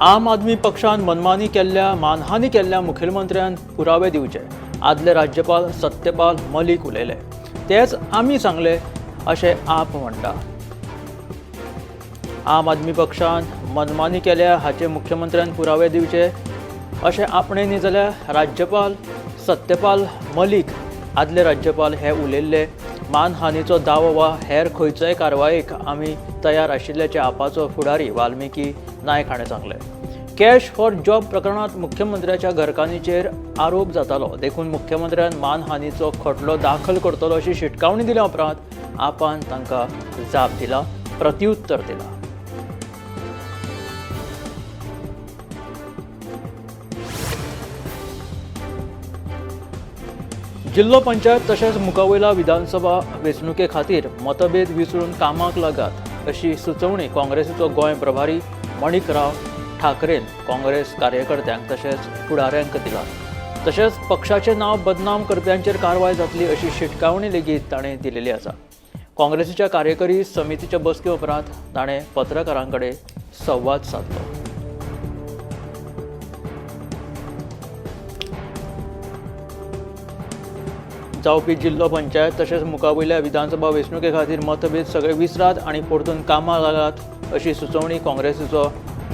आम आदमी पक्षान मनमानी केल्ल्या मानहानी केल्ल्या मुखेलमंत्र्यान पुरावे दिवचे, आदले राज्यपाल सत्यपाल मलीक उलयले. तेच आमी सांगले अशें आप म्हणटा. आम आदमी पक्षान मनमानी केल्या हाचे मुख्यमंत्र्यान पुरावे दिवचे अशें आपणे न्ही जाल्यार राज्यपाल सत्यपाल मलीक आदले राज्यपाल हे उलयल्ले. मानहानीचो दावो वा हेर खंयचोय कारवायेक आमी तयार आशिल्ल्याचें आपाचो फुडारी वाल्मिकी नायक हाणें सांगलें. कॅश फॉर जॉब प्रकरणांत मुख्यमंत्र्याच्या घरकान्नीचेर आरोप जातालो, देखून मुख्यमंत्र्यान मानहानीचो खटलो दाखल करतलो अशी शिटकावणी दिल्या उपरांत आपान तांकां जाप दिला, प्रत्युत्तर दिला. जिल्लो पंचायत तशेंच मुखावयल्या विधानसभा वेंचणुके खातीर मतभेद विसरून कामाक लागात अशी सुचोवणी काँग्रेसीचो गोंय प्रभारी मणिकराव ठाकरेन काँग्रेस कार्यकर्त्यांक तशेंच फुडाऱ्यांक दिला. तशेंच पक्षाचें नांव बदनाम करप्यांचेर कारवाय जातली अशी शिटकावणी लेगीत ताणें दिलेली आसा. काँग्रेसीच्या कार्यकारी समितीच्या बसके उपरांत ताणें पत्रकारां कडेन संवाद सादलो. जावपी जिल्लो पंचायत तशेंच मुखावयल्या विधानसभा वेंचणुके खातीर मतभेद सगळे विसरात आनी परतून कामाक लागात अशी सुचोवणी काँग्रेसीचो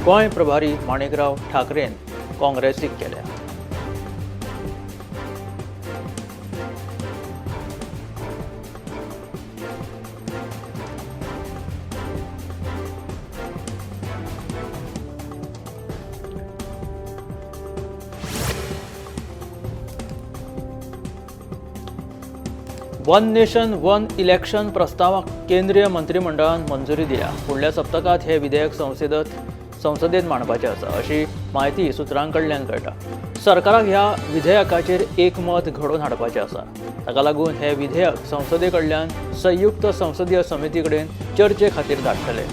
गोंय प्रभारी माणिकराव ठाकरेन काँग्रेसीक केल्या. वन नेशन वन इलेक्शन प्रस्तावाक केंद्रीय मंत्रिमंडळान मंजुरी दिल्या. फुडल्या सप्तकांत हे विधेयक संसदेत मांडपाचें आसा अशी म्हायती सुत्रां कडल्यान कळटा. सरकाराक ह्या विधेयकाचेर एकमत घडोवन हाडपाचें आसा. ताका लागून हे विधेयक संसदे कडल्यान संयुक्त संसदीय समिती कडेन चर्चे खातीर धाडटले.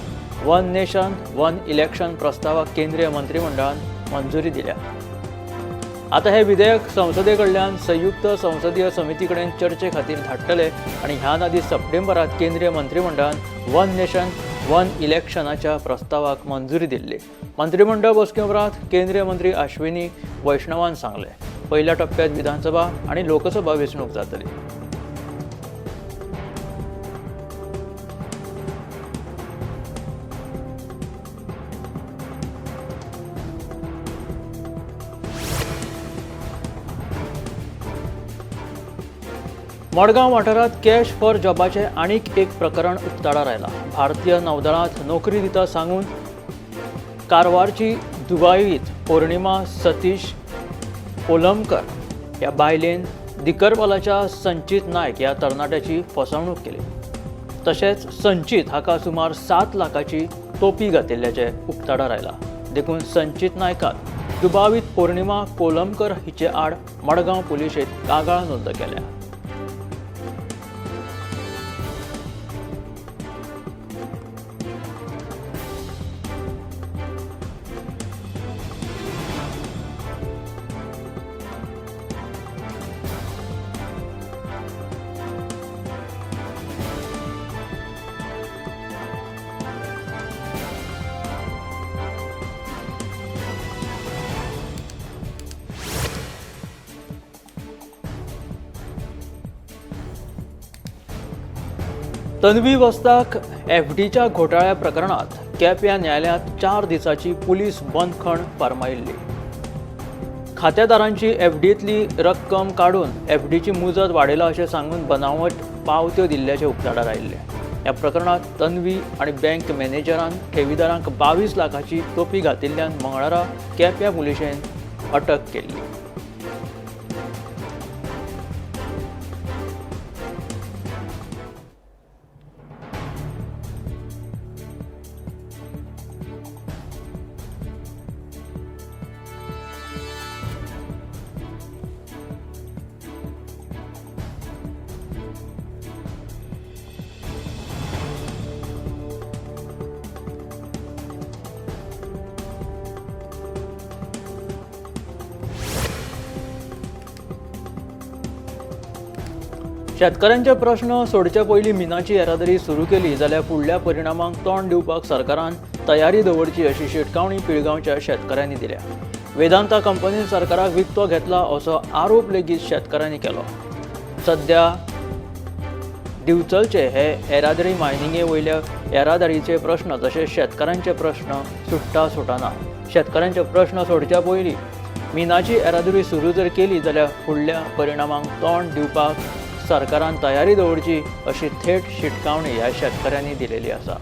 वन नेशन वन इलेक्शन प्रस्तावाक केंद्रीय मंत्रिमंडळान मंजुरी दिल्या. आता हे विधेयक संसदे कडल्यान संयुक्त संसदीय समिती कडेन चर्चे खातीर धाडटले आनी ह्यान आदीं सप्टेंबरांत केंद्रीय मंत्रिमंडळान वन नेशन वन इलेक्शनाच्या प्रस्तावाक मंजुरी दिल्ली. मंत्रिमंडळ बसके उपरांत केंद्रीय मंत्री अश्विनी वैष्णवान सांगलें, पयल्या टप्प्यात विधानसभा आनी लोकसभा वेंचणूक जातली. मडगांव वाठारांत कॅश फॉर जॉबाचें आनीक एक प्रकरण उक्ताडार आयलां. भारतीय नौदळांत नोकरी दिता सांगून कारवारची दुबावीत पौर्णिमा सतीश कोलमकर ह्या बायलेन दिकरपालाच्या संचीत नायक ह्या तरणाट्याची फसवणूक केली. तशेंच संचीत हाका सुमार 7 लाखाची तोपी घातिल्ल्याचें उक्ताडार आयलां. देखून संचीत नायकान दुबावीत पौर्णिमा कोलमकर हिचे आड मडगांव पुलिशेंत कागाळ नोंद केल्या. तन्वी वस्ताक एफडीच्या घोटाळ्या प्रकरणात केप्यां न्यायालयांत 4 दिसांची पुलीस बंदखण फर्मायिल्ली. खात्यादारांची एफडींतली रक्कम काडून एफडीची मुजत वाडयला अशें सांगून बनावट पावत्यो दिल्ल्याचें उक्ताडार आयिल्लें. ह्या प्रकरणांत तन्वी आनी बँक मॅनेजरान ठेवीदारांक 22 लाखाची तोपी घातिल्ल्यान मंगळारा केप्यां पुलिशेन अटक केल्ली. शेतकारांचे प्रश्न सोडचे पयलीं मिनाची येरादारी सुरू केली जाल्यार फुडल्या परिणामांक तोंड दिवपाक सरकारान तयारी दवरची अशी शिटकावणी पिळगांवच्या शेतकऱ्यांनी दिल्या. वेदांता कंपनीन सरकाराक विकतो घेतला असो आरोप लेगीत शेतकऱ्यांनी केलो. सध्या दिवचलचे हे येरादारी मायनिंगे वयल्या येरादारीचे प्रश्न तशेंच शेतकारांचे प्रश्न सुट्टा सुटना. शेतकारांचे प्रश्न सोडच्या पयलीं मिनाची येरादारी सुरू जर केली जाल्यार फुडल्या परिणामांक तोंड दिवपाक सरकारान तयारी दवरची अशी थेट शिटकावणी ह्या शेतकऱ्यांनी दिलेली आसा.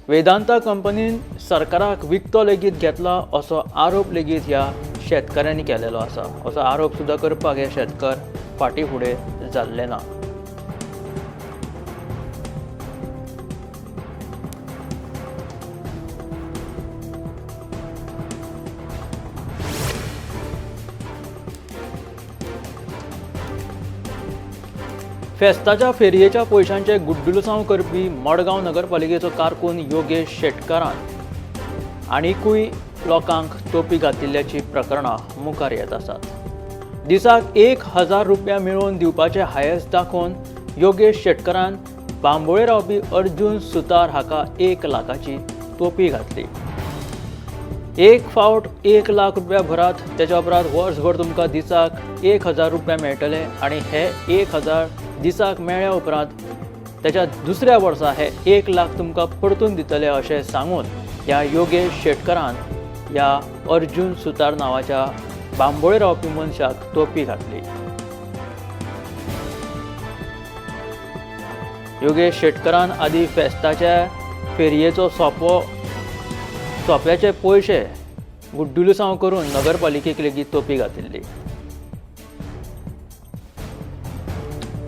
वेदांता कंपनीन सरकाराक विकतो लेगीत घेतला असो आरोप लेगीत ह्या शेतकऱ्यांनी केलेलो आसा. असो आरोप सुद्दां करपाक हे शेतकार फाटीं फुडें जाल्ले ना. फेस्ताच्या फेरयेच्या पयशांचे गुड्डुलसांव करपी मडगांव नगरपालिकेचो कारकून योगेश शेटकारान आनिकूय लोकांक तोपी घातिल्ल्याची प्रकरणां मुखार येत आसात. दिसाक 1000 रुपया मेळोवन दिवपाचे हायस दाखोवन योगेश शेटकारान बांबोळे रावपी अर्जुन सुतार हाका 1 लाखाची तोपी घातली. एक फावट 1 लाख रुपया भरात, तेच्या उपरांत वर्सभर तुमकां दिसाक 1000 रुपया मेळटले आनी हे 1000 दिसाक मेळ्ळ्या उपरांत तेच्या दुसऱ्या वर्सा हे 1 लाख तुमकां परतून दितले अशें सांगून ह्या योगेश शेटकारान ह्या अर्जुन सुतार नांवाच्या बांबोळे रावपी मनशाक तोपी घातली. योगेश शेटकारान आदी फेस्ताच्या फेरयेचो सोंप्याचे पयशे गुड्डुलसांव करून नगरपालिकेक लेगीत तोपी घातिल्ली.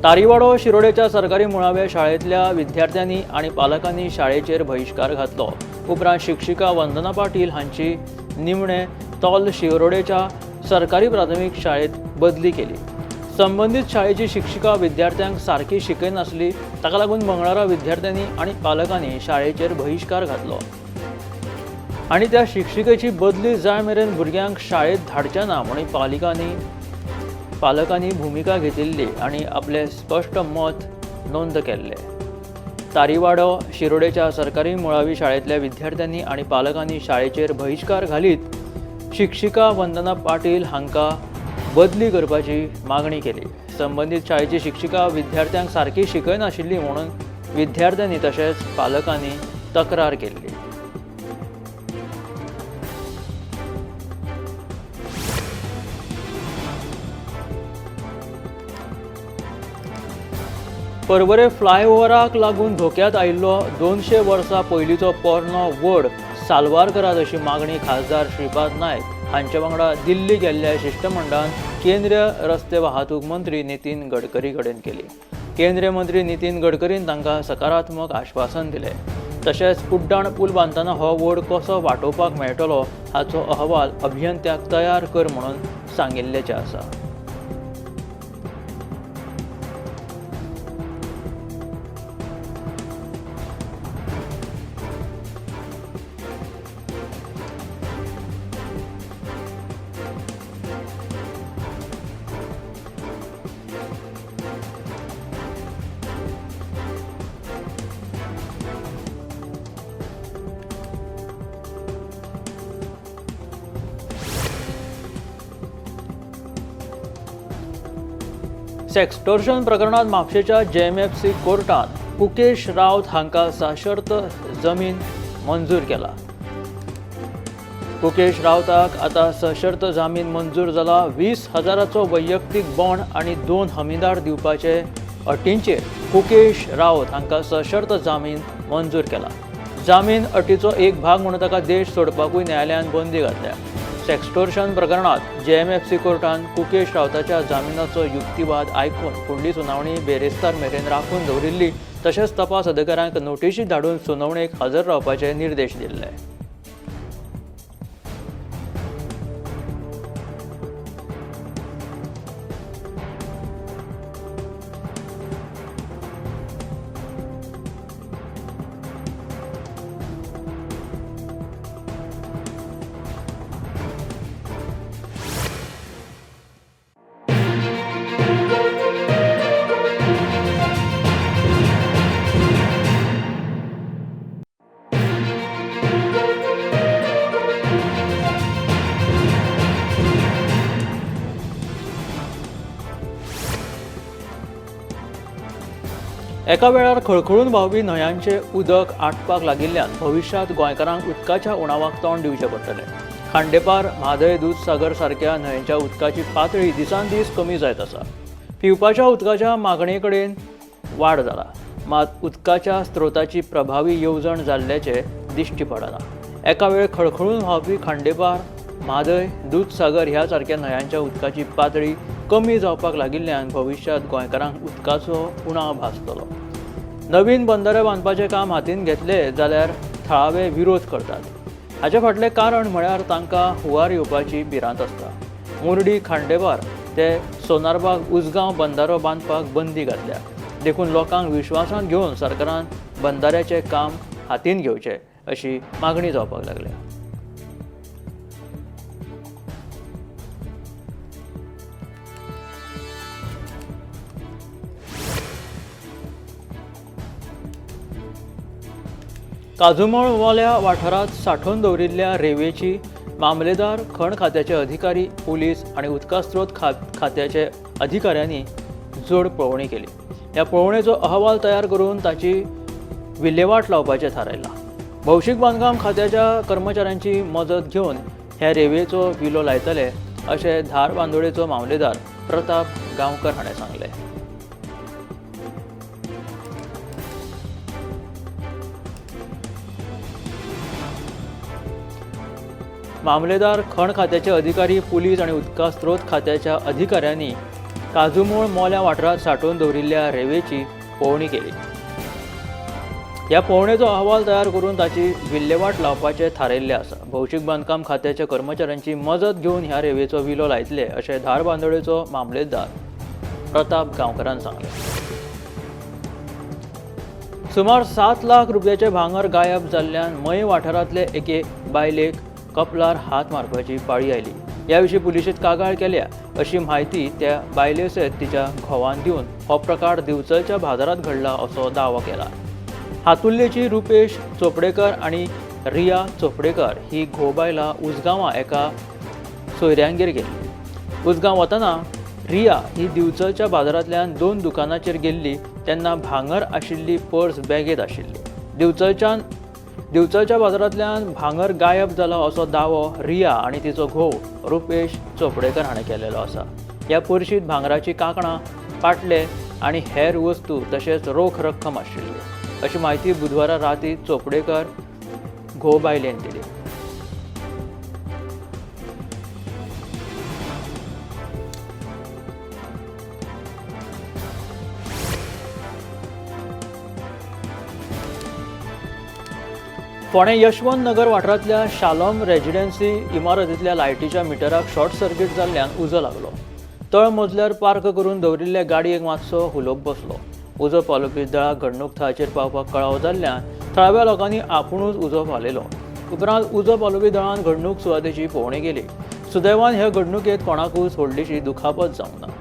तारीवाडो शिरोडेच्या सरकारी मुळाव्या शाळेंतल्या विद्यार्थ्यांनी आनी पालकांनी शाळेचेर बहिश्कार घातलो. उपरांत शिक्षिका वंदना पाटील हांची निमणे तोल शिरोडेच्या सरकारी प्राथमीक शाळेंत बदली केली. संबंदीत शाळेची शिक्षिका विद्यार्थ्यांक सारकी शिकयनासली, ताका लागून मंगळारा विद्यार्थ्यांनी आनी पालकांनी शाळेचेर बहिश्कार घातलो आनी त्या शिक्षिकेची बदली जाय मेरेन भुरग्यांक शाळेंत धाडचे ना म्हणून पालकांनी भुमिका घेतिल्ली आनी आपलें स्पश्ट मत नोंद केल्लें. तारीवाडो शिरोडेच्या सरकारी मुळावी शाळेंतल्या विद्यार्थ्यांनी आनी पालकांनी शाळेचेर बहिश्कार घालीत शिक्षिका वंदना पाटील हांकां बदली करपाची मागणी केली. संबंदीत शाळेची शिक्षिका विद्यार्थ्यांक सारकी शिकयनाशिल्ली म्हणून विद्यार्थ्यांनी तशेंच पालकांनी तक्रार केल्ली. पर्वरे फ्लायओव्हराक लागून धोक्यांत आयिल्लो 200 वर्सां पयलींचो पोरणो वड साल्वार करात अशी मागणी खासदार श्रीपाद नायक हांचे वांगडा दिल्ली गेल्ल्या शिश्टमंडळान केंद्रीय रस्ते वाहतूक मंत्री नितीन गडकरी कडेन केली. केंद्रीय मंत्री नितीन गडकरीन तांकां सकारात्मक आश्वासन दिलें. तशेंच उड्डाण पूल बांदतना हो वड कसो वाटोवपाक मेळटलो हाचो अहवाल अभियंत्याक तयार कर म्हणून सांगिल्ल्याचें आसा. सेक्स्टोर्शन प्रकरणात म्हापशेच्या जेएमएफसी कोर्टान कुकेश रावत हांकां सशर्त जमीन मंजूर केला. कुकेश रावताक आतां सशर्त जामीन मंजूर जाला. 20,000चो वैयक्तीक बॉन्ड आनी 2 हमीदार दिवपाचे अटींचेर कुकेश रावत हांकां सशर्त जामीन मंजूर केला. जामीन अटीचो एक भाग म्हणून ताका देश सोडपाकूय न्यायालयान बंदी घातल्या. सेक्स्टोर्शन प्रकरणात जेएमएफसी कोर्टान कुकेश रावताच्या जामिनाचो युक्तिवाद आयकून फुडली सुनावणी बेरेस्तार मेरेन राखून दवरिल्ली. तशेंच तपास अधिकाऱ्यांक नोटिशी धाडून सुनावणेक हजर रावपाचे निर्देश दिल्ले. एका वेळार खळखळून व्हांवपी न्हंयांचें उदक आटपाक लागिल्ल्यान भविश्यांत गोंयकारांक उदकाच्या उणावाक तोंड दिवचें पडटलें. खांडेपार, म्हादय, दुदसागर सारक्या न्हंयेच्या उदकाची पातळी दिसान दीस कमी जायत आसा. पिवपाच्या उदकाच्या मागणे कडेन वाड जाला, मात उदकाच्या स्त्रोताची प्रभावी येवजण जाल्ल्याचें दिश्टी पडना. एका वेळ खळखळून व्हांवपी खांडेपार, म्हादय, दुदसागर ह्या सारक्या न्हंयांच्या उदकाची पातळी कमी जावपाक लागिल्ल्यान भविश्यांत गोंयकारांक उदकाचो उणाव भासतलो. नवीन बंदरे बांदपाचें काम हातीन घेतले जाल्यार थळावे विरोध करतात. हाचे फाटलें कारण म्हळ्यार तांकां हुंवार येवपाची भिरांत आसता. मुर्डी खांडेपार ते सोनारबाग उजगांव बंदारो बांदपाक बंदी घातल्या, देखून लोकांक विश्वासांत घेवन सरकारान बंदाऱ्याचें काम हातीन घेवचें अशी मागणी जावपाक लागल्या. काजूमळ मोल्या वाठारांत सांठोवन दवरिल्ल्या रेंवेची मामलेदार, खण खात्याचे अधिकारी, पुलीस आनी उदका स्त्रोत खात्याचे अधिकाऱ्यांनी जोड पळोवणी केली. ह्या पळोवणेचो अहवाल तयार करून ताची विल्हेवाट लावपाचें थारायलां. भौशीक बांदकाम खात्याच्या कर्मचाऱ्यांची मजत घेवन ह्या रेंवेचो विलो लायतले अशें धारबांदोडेचो मामलेदार प्रताप गांवकर हाणें सांगलें. मामलेदार, खण खात्याचे अधिकारी, पुलीस आनी उदका स्त्रोत खात्याच्या अधिकाऱ्यांनी काजूमोळ मोल्या वाठारांत सांठोवन दवरिल्ल्या रेंवेची पळोवणी केली. ह्या पळोवणेचो अहवाल तयार करून ताची विल्हेवाट लावपाचें थारायिल्लें आसा. भौशीक बांदकाम खात्याच्या कर्मचाऱ्यांची मजत घेवन ह्या रेंवेचो विलो लायतले अशें धारबांदोडेचो मामलेदार प्रताप गांवकरान सांगलें. सुमार 7 लाख रुपयाचे भांगर गायब जाल्ल्यान मये वाठारांतले एके बायलेक कपलार हात मारपाची पाळी आयली. ह्या विशीं पुलिशेंत कागाळ केल्या अशी म्हायती त्या बायले सयत तिच्या घोवान दिवन हो प्रकार दिवचलच्या बाजारांत घडला असो दावो केला. हातुल्लेची रुपेश चोपडेकर आनी रिया चोपडेकर ही घोव बायलां उजगांवां एका सोयऱ्यांगेर गेल्ली. उजगांव वतना रिया ही दिवचलच्या बाजारांतल्यान 2 दुकानाचेर गेल्ली तेन्ना भांगर आशिल्ली पर्स बॅगेंत आशिल्ली. दिवचलच्या बाजारांतल्यान भांगर गायब जाला असो दावो रिया आनी तिचो घोव रुपेश चोपडेकर हाणें केल्लो आसा. ह्या पर्शींत भांगराचीं कांकणां, पाटले आनी हेर वस्तू तशेंच रोख रक्कम आशिल्ली अशी म्हायती बुधवारा राती चोपडेकर घोव बायलेन दिली. फोंडें यशवंत नगर वाठारांतल्या शालोम रेजिडेन्सी इमारतींतल्या लायटीच्या मिटराक शॉर्ट सर्किट जाल्ल्यान उजो लागलो. तळ मजल्यार पार्क करून दवरिल्ल्या गाडयेक मातसो हुलोप बसलो. उजो पालोवपी दळाक घडणूक थळाचेर पावपाक कळाव जाल्ल्यान थळाव्या लोकांनी आपुणूच उजो पालयलो. उपरांत उजो पालोवपी दळान घडणूक सुवातेची पळोवणी केली. सुदैवान हे घडणुकेंत कोणाकूच व्हडलीशी दुखापत जावंक ना.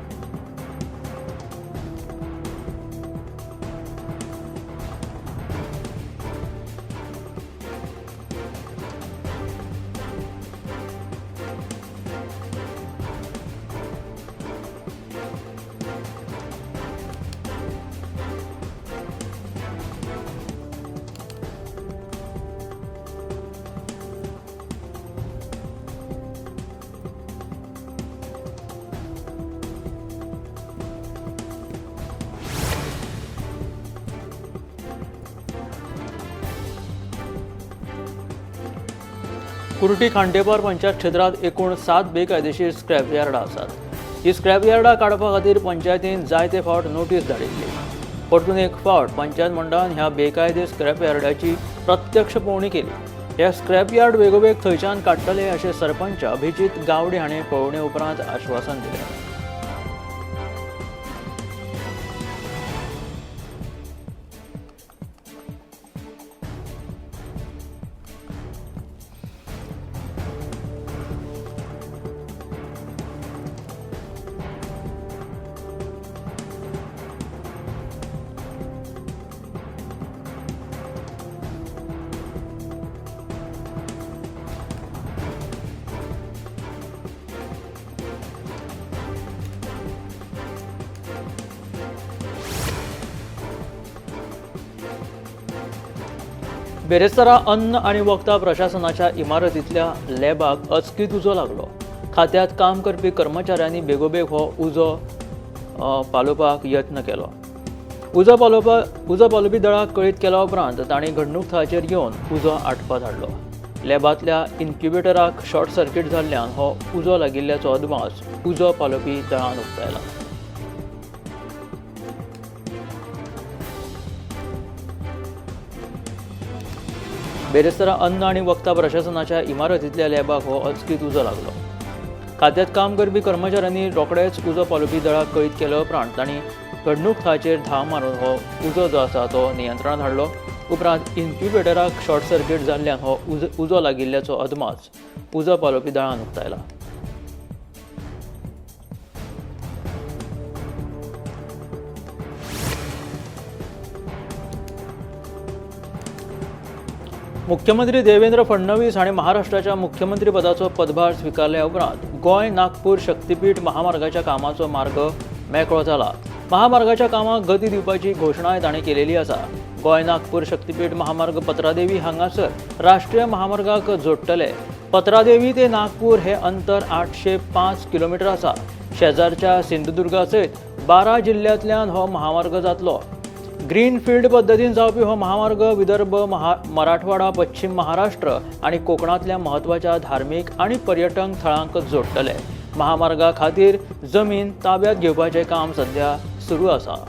कुर्टी खांडेपार पंचायत क्षेत्रांत एकूण 7 बेकायदेशीर स्क्रॅप यार्डां आसात. ही स्क्रॅप यार्डां काडपा खातीर पंचायतीन जायते फावट नोटीस धाडिल्ली. परतून एक फावट पंचायत मंडळान ह्या बेकायदे स्क्रॅप यार्डाची प्रत्यक्ष पळोवणी केली. हे स्क्रॅप यार्ड वेगोवेग थंयच्यान काडटले अशें सरपंच अभिजीत गावडे हाणें पळोवणे उपरांत आश्वासन दिलें. बेरेस्तारा अन्न आनी वखदां प्रशासनाच्या इमारतींतल्या लॅबाक अचकीत उजो लागलो. खात्यांत काम करपी कर्मचाऱ्यांनी बेगोबेग हो उजो पालोवपाक यत्न केलो. उजो पालोवपी दळाक कळीत केल्या उपरांत तांणी घडणूक थळाचेर येवन उजो आटपात हाडलो. लॅबांतल्या इन्क्युबेटराक शॉर्ट सर्किट जाल्ल्यान हो उजो लागिल्ल्याचो अदमास उजो पालोवपी दळान उक्तायला. बेरेस्तारा अन्न आनी वखदां प्रशासनाच्या इमारतींतल्या लॅबाक हो अचकीत उजो लागलो. खात्यांत काम करपी कर्मचाऱ्यांनी रोखडेच उजो पालोवपी दळाक कळीत केल्या उपरांत तांणी घडणूक थळाचेर धांव मारून हो उजो जो आसा तो नियंत्रणांत हाडलो. उपरांत इन्क्युबेटराक शॉर्ट सर्किट जाल्ल्यान हो उजो लागिल्ल्याचो अदमास उजो पालोवपी दळान उक्तायला. मुख्यमंत्री देवेंद्र फडणवीस हांणी महाराष्ट्राच्या मुख्यमंत्रीपदाचो पदभार स्विकारल्या उपरांत गोंय नागपूर शक्तीपीठ महामार्गाच्या कामाचो मार्ग मेकळो जाला. महामार्गाच्या कामाक गती दिवपाची घोशणाय तांणी केलेली आसा. गोंय नागपूर शक्तीपीठ महामार्ग पत्रादेवी हांगासर राष्ट्रीय महामार्गाक जोडटले. पत्रादेवी ते नागपूर हे अंतर 805 किलोमिटर आसा. शेजारच्या सिंधुदुर्गा सयत 12 जिल्ल्यांतल्यान हो महामार्ग जातलो. ग्रीनफिल्ड पद्दतीन जावपी हो महामार्ग विदर्भ, मराठवाडा, पश्चिम महाराष्ट्र आनी कोकणांतल्या म्हत्वाच्या धार्मीक आनी पर्यटन थळांक जोडटले. महामार्गा खातीर जमीन ताब्यांत घेवपाचें काम सध्या सुरू आसा.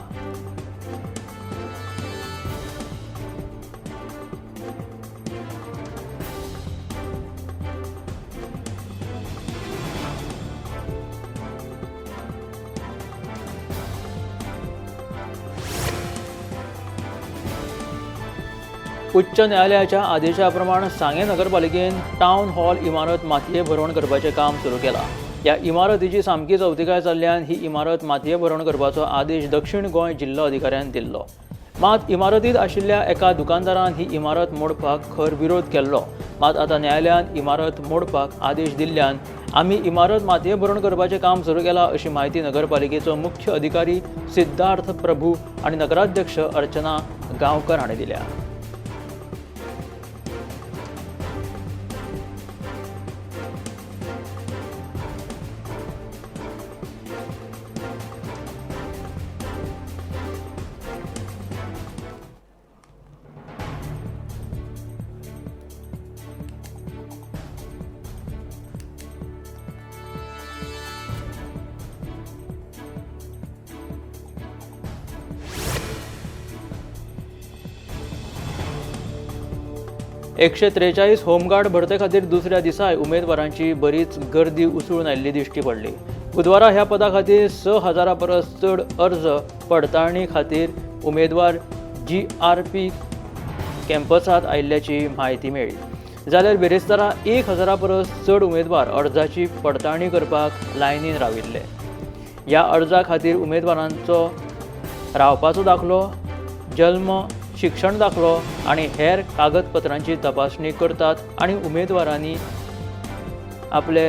उच्च न्यायालयाच्या आदेशा प्रमाण सांगें नगरपालिकेन टावन हॉल इमारत मातये भरवण करपाचें काम सुरू केलां. ह्या इमारतीची सामकी चवतिकाय जाल्ल्यान ही इमारत मातये भरवण करपाचो आदेश दक्षिण गोंय जिल्लो अधिकाऱ्यान दिल्लो. मात इमारतींत आशिल्ल्या एका दुकानदारान ही इमारत मोडपाक खर विरोध केल्लो. मात आतां न्यायालयान इमारत मोडपाक आदेश दिल्ल्यान आमी इमारत मातये भरवण करपाचें काम सुरू केलां अशी म्हायती नगरपालिकेचो मुख्य अधिकारी सिद्धार्थ प्रभू आनी नगराध्यक्ष अर्चना गांवकर हांणी दिल्या. 143 होमगार्ड भरते खातीर दुसऱ्या दिसाय उमेदवारांची बरीच गर्दी उसळून आयिल्ली दिश्टी पडली. बुधवारा ह्या पदा खातीर 6,000 परस चड अर्ज पडताळणी खातीर उमेदवार GRP कॅम्पसांत आयिल्ल्याची म्हायती मेळ्ळी. जाल्यार बिरेस्तारा 1,000 परस चड उमेदवार अर्जाची पडताळणी करपाक लायनीन राविल्ले. ह्या अर्जा खातीर उमेदवारांचो रावपाचो दाखलो, जल्म, शिक्षण दाखलो आनी हेर कागदपत्रांची तपासणी करतात आनी उमेदवारांनी आपले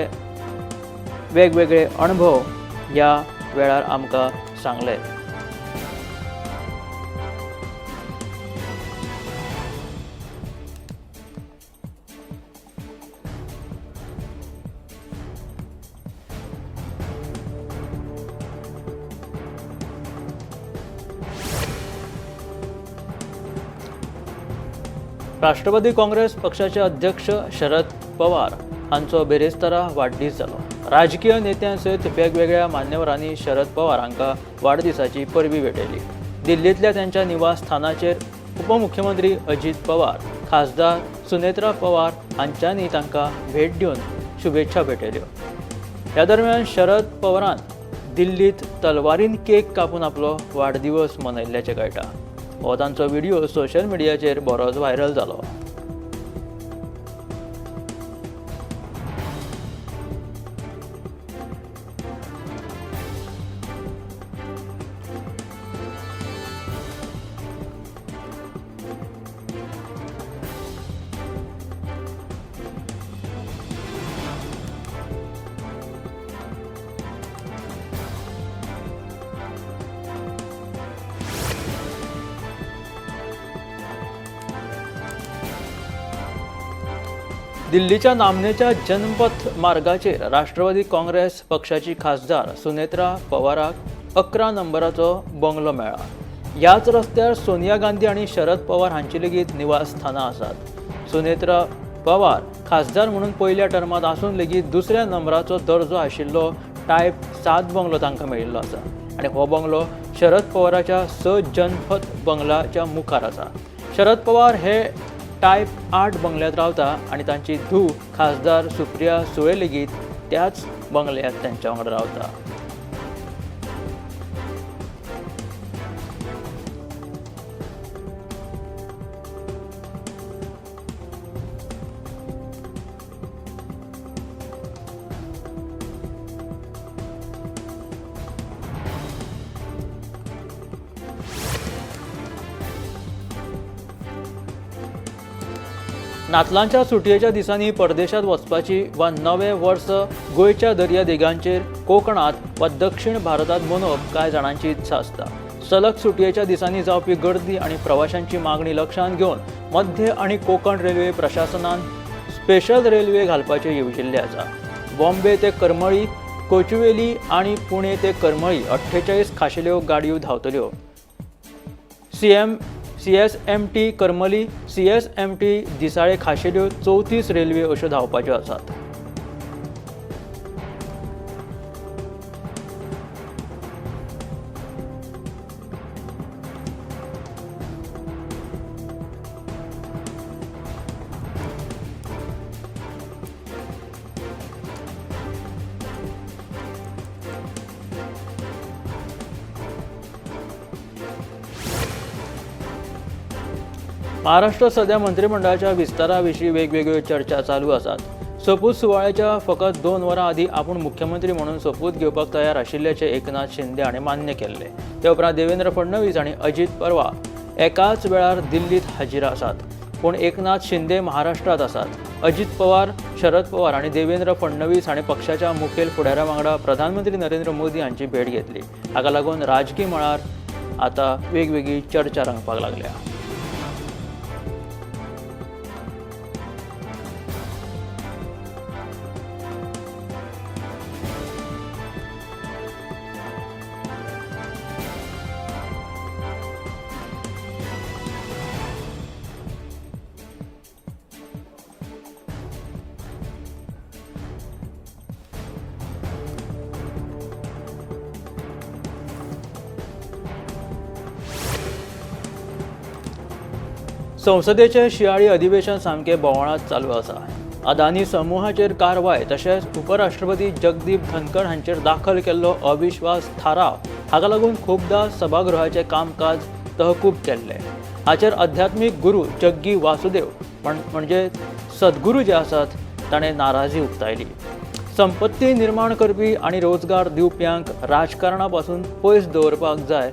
वेगवेगळे अणभव ह्या वेळार आमकां सांगले. राष्ट्रवादी काँग्रेस पक्षाचे अध्यक्ष शरद पवार हांचो बेरेस्तारा वाडदीस जालो. राजकीय नेत्यां सयत वेगवेगळ्या मान्यवरांनी शरद पवार हांकां वाडदिसाची परबी भेटयली. दिल्लींतल्या त्यांच्या निवासस्थानाचेर उपमुख्यमंत्री अजीत पवार, खासदार सुनेत्रा पवार हांच्यांनी तांकां भेट दिवन शुभेच्छा भेटयल्यो. ह्या दरम्यान शरद पवारान दिल्लींत तलवारीन केक कापून आपलो वाडदिवस मनयल्ल्याचें कळटा. हो तांचो व्हिडिओ सोशल मिडियाचेर बरोच व्हायरल जालो. दिल्लीच्या नामनेच्या जनपथ मार्गाचेर राष्ट्रवादी काँग्रेस पक्षाची खासदार सुनेत्रा पवाराक 11 नंबराचो बंगलो मेळ्ळा. ह्याच रस्त्यार सोनिया गांधी आनी शरद पवार हांची लेगीत निवासस्थानां आसात. सुनेत्रा पवार खासदार म्हणून पयल्या टर्मांत आसून लेगीत दुसऱ्या नंबराचो दर्जो आशिल्लो टायप 7 बंगलो तांकां मेळिल्लो आसा आनी हो बंगलो शरद पवाराच्या 6 जनपथ बंगल्याच्या मुखार आसा. शरद पवार हे टायप 8 बंगल्यात रावता आनी तांची धूव खासदार सुप्रिया सुळे लेगीत त्याच बंगल्यात तांच्या वांगडा रावता. नातलांच्या सुटयेच्या दिसांनी परदेशात वचपाची वा नवें वर्स गोंयच्या दर्यादेगांचेर, कोकणांत वा दक्षिण भारतांत मनोवप कांय जाणांची इत्सा आसता. सलग सुटयेच्या दिसांनी जावपी गर्दी आनी प्रवाशांची मागणी लक्षांत घेवन मध्य आनी कोकण रेल्वे प्रशासनान स्पेशल रेल्वे घालपाचें येवजिल्लें आसा. बॉम्बे ते करमळी, कोचुवेली आनी पुणे ते करमळी 48 खाशेल्यो गाडयो धांवतल्यो. CSMT Karmali, CSMT दिसाळे खाशेल्यो 34 रेल्वे अश्यो धांवपाच्यो आसात. महाराष्ट्र सध्या मंत्रिमंडळाच्या विस्तारा विशीं वेगवेगळ्यो चर्चा चालू आसात. सोपूत सुवाळ्याच्या फकत 2 वरां आदीं आपूण मुख्यमंत्री म्हणून सोपूत घेवपाक तयार आशिल्ल्याचें एकनाथ शिंदे हाणें मान्य केल्लें. ते उपरांत देवेंद्र फडणवीस आनी अजीत पवार एकाच वेळार दिल्लींत हाजीर आसात, पूण एकनाथ शिंदे महाराष्ट्रांत आसात. अजीत पवार, शरद पवार आनी देवेंद्र फडणवीस हाणें पक्षाच्या मुखेल फुडाऱ्या वांगडा प्रधानमंत्री नरेंद्र मोदी हांची भेट घेतली. हाका लागून राजकी मळार आतां वेगवेगळी चर्चा रंगपाक लागल्या. संसदेचें शियाळी अधिवेशन सामकें बोवाळांत चालू आसा. अदानी समुहाचेर कारवाय तशेंच उपराष्ट्रपती जगदीप धनखड हांचेर दाखल केल्लो अविश्वास थाराव हाका लागून खुबदां सभागृहाचें कामकाज तहकूब केल्लें. हाचेर अध्यात्मीक गुरू जग्गी वासुदेव म्हणजे सद्गुरू जे आसात ताणें नाराजी उक्तायली. संपत्ती निर्माण करपी आनी रोजगार दिवप्यांक राजकारणा पासून पयस दवरपाक जाय.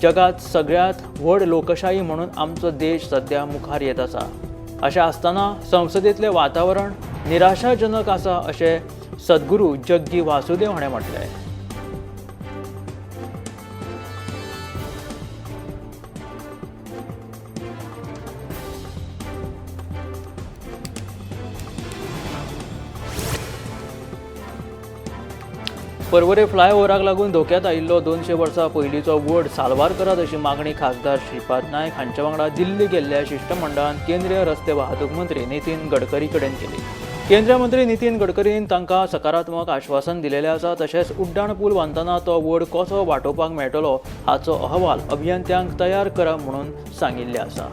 जगात सगळ्यांत व्हड लोकशाही म्हणून आमचो देश सध्या मुखार येत आसा. अशें आसतना संसदेंतलें वातावरण निराशाजनक आसा अशें सद्गुरू जग्गी वासुदेव हाणें म्हटलें. पर्वरे फ्लायओव्हराक लागून धोक्यात आयिल्लो 200 वर्सां पयलींचो वड साल्वार करात अशी मागणी खासदार श्रीपाद नायक हांच्या वांगडा दिल्ली गेल्ल्या शिश्टमंडळान केंद्रीय रस्ते वाहतूक मंत्री नितीन गडकरी कडेन केली. केंद्रीय मंत्री नितीन गडकरीन तांकां सकारात्मक आश्वासन दिलेलें आसा. तशेंच उड्डाण पूल बांदतना तो वड कसो वाटोवपाक मेळटलो हाचो अहवाल अभियंत्यांक तयार करा म्हणून सांगिल्लें आसा.